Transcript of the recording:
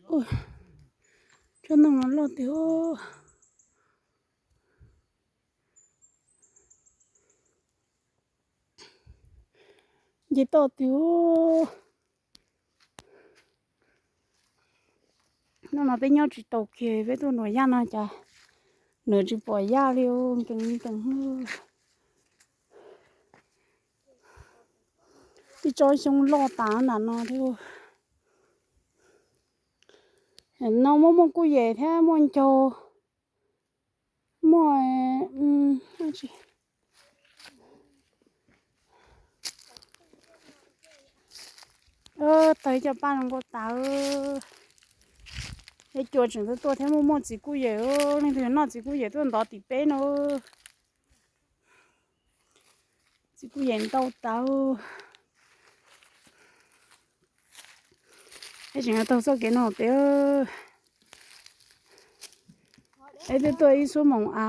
Tsob ntoo no loj tiag. Nce toj tiag. Hnub no peb nyob tsis tau kiag, peb tuaj nuam yaj no cas nuam tsis pom yaj li, nkees nkees. Tej tsob xyoob loj tas nram no thiab. No muaj muaj kuj yem thiab muaj ncaug, muaj tawg cov paj zoo nkauj tas. Peb cua tseem tuaj tuaj thiab muaj muaj txiv kuj yem, leej twg noj txiv kuj yem tuaj ntov tim peb no. Txiv kuj yem ntau tas. Peb tseem taug txoj kev no pem. Peb twb tuaj ib xuab moos a.